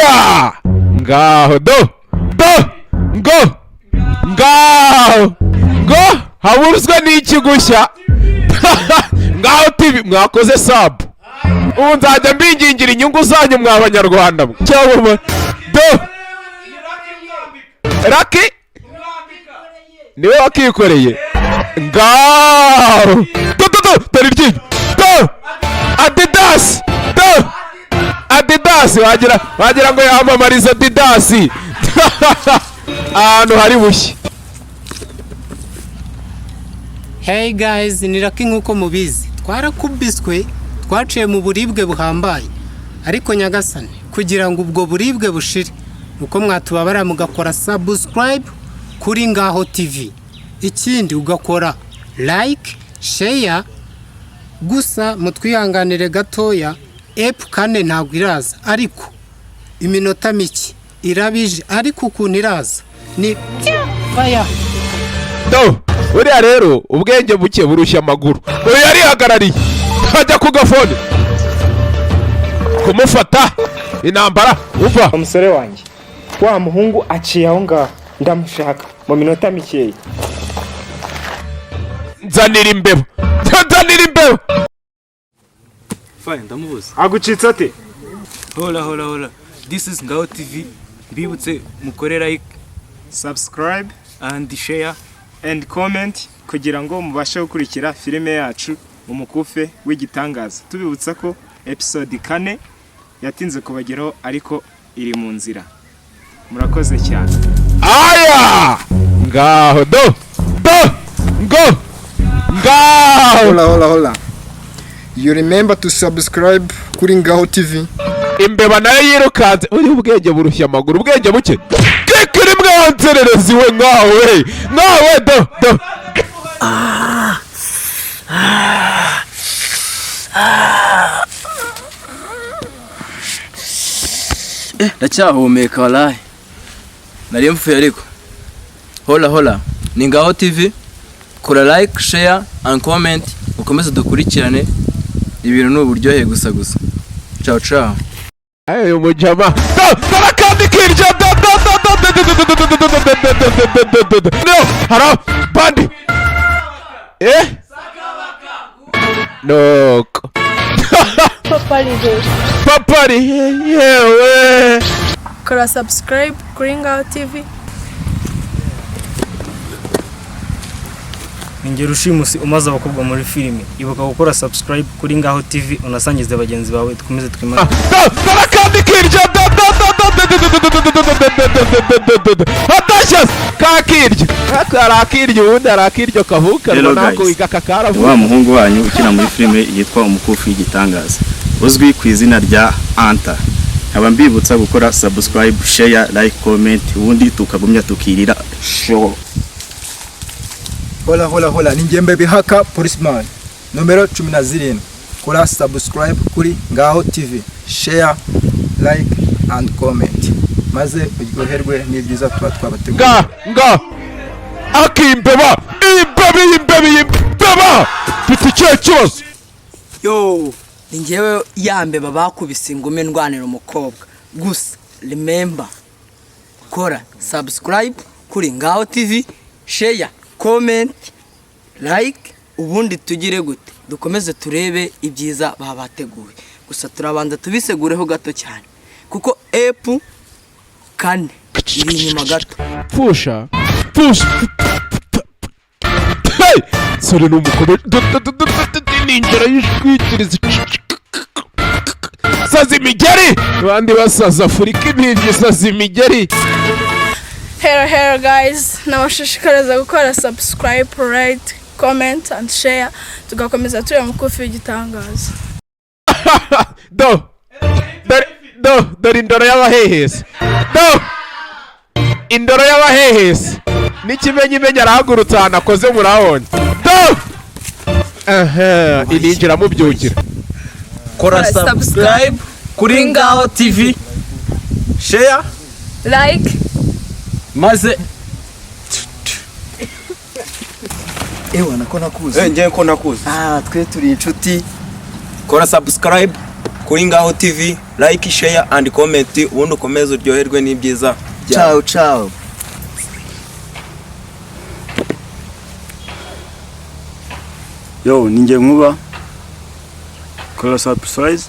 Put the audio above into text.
Aya, ngaho do do, ngo ngaho ngo haburzwe n'iki gushya? Ngaho TV, mwakoze sub. Ubu nzajya mbingingira inyungu zanyu mwa Banyarwanda mwe. Cyangwa do Raki niwe wakikoreye. Ngaho do do do, dore iryinyo do, Adidas do, Adidas. Wagira ngo yamamariza Adidas ahantu hari bushye. Hey guys, ni Lucky. Nk'uko mubizi, twarakubiswe, twaciye mu buribwe buhambaye, ariko nyagasani, kugira ngo ubwo buribwe bushire uko mwatubabara, mugakora subscribe kuri Ngaho TV, ikindi ugakora like, share. Gusa mutwihanganire gatoya, ep 4 ntabwo iraza, ariko iminota mike irabije, ariko ukuntu iraza ni fire. Do, buriya rero ubwenge buke burushya amaguru. Uyu yarihagarariye, ajya ku gafone kumufata intambara, umva. Umusore wanjye, wa muhungu aciye aho ngaho, ndamushaka mu minota mikeya. Nzanira imbeba, nzanira imbeba. Fine, ndamubuze. Agucitse ate? Hola hola hola, this is Ngaho TV. Mbibutse mukore like, subscribe and share and comment kugira ngo mubashe gukurikira filime yacu Umukufe w'Igitangaza. Tubibutsa ko episode 4 yatinze kubageraho, ariko iri mu nzira. Murakoze cyane. Aya, ngaho do do, ngo ngaho. Hola, hola, hola. You remember to subscribe kuri Ngaho TV. Imbeba nayo yirukanze. Uriho ubwenge burushya amaguru, ubwenge buke kikiri mwanzererezi we nkawe nkawe, do do. Ndacyahumeka walahi, nari mfuye ariko. Hola hola, ni Ngaho TV. Kora like, share and comment, ukomeze dukurikirane. Ibintu ni uburyohe gusa gusa. Ciao ciao. Ayo mujama do, dore akandi kirya do do do do do do do do do do do do do do do do. No hara bandi noko. Papa ari he? Papa ari he yewe? Kora subscribe kuri Ngaho TV. Ingero ushimusi umaze abakobwa muri filime. Ibuka gukora subscribe kuri Ngaho TV, unasangize bagenzi bawe, dukomeze twimane. Do, dore akandi kirya do do do do do do do do do do do do do do do do. Atashye kakirya, hari akirya, ubundi hari akiryo kavuka. Hello nako guys. aka karavuka. Wa muhungu wanyu ukina muri filime yitwa Umukufi w'Igitangaza, uzwi ku izina rya Anta, nkaba mbibutsa gukora subscribe, share, like, comment, ubundi tukagumya tukirira show. Hola, hola, hola. Ni Ngembe Bihaka Policeman. Nomero 17. Kora subscribe kuri Ngaho TV. Share, like and comment. Maze uryoherwe n'ibyiza tuba twabateguriye. Nga nga akimbeba, imbeba, imbeba, imbeba, mfite ikihe kibazo? Yo, ni njyewe ya mbeba bakubise ingumi ndwanira umukobwa. Gusa remember, kora subscribe kuri Ngaho TV, share, comment, like, ubundi tugire gute, dukomeze turebe ibyiza baba bateguye. Gusa turabanza tubisegureho gato cyane kuko ep 4 iri inyuma gato. Pfusha pfusha. Hey! Sore ni umukobwa ninjira yishwikiriza, saza imigeri, abandi basaza Afurika, impinja isaza imigeri. Hello hello guys, nabashishikariza gukora subscribe, like, comment and share, tugakomeza tureba Umukufi w'Igitangaza. Do, dore do, dore indoro y'abahehesi, do indoro y'abahehesi n'ikimenyimenyi. Arahagurutse ahantu akoze, murabonye do, aha ininjira mubyukira. Kora subscribe kuri Ngaho TV, share, like, maze Ewa, nako nakuzi. Ngiye ko nakuze. Ah, twe turi inshuti. Kora subscribe. Kuri Ngaho TV, like, share and comment, ubundi ukomeze uryoherwe n'ibyiza byawe. Ciao ciao. Yo, ni njye Nkuba. Kora subscribe.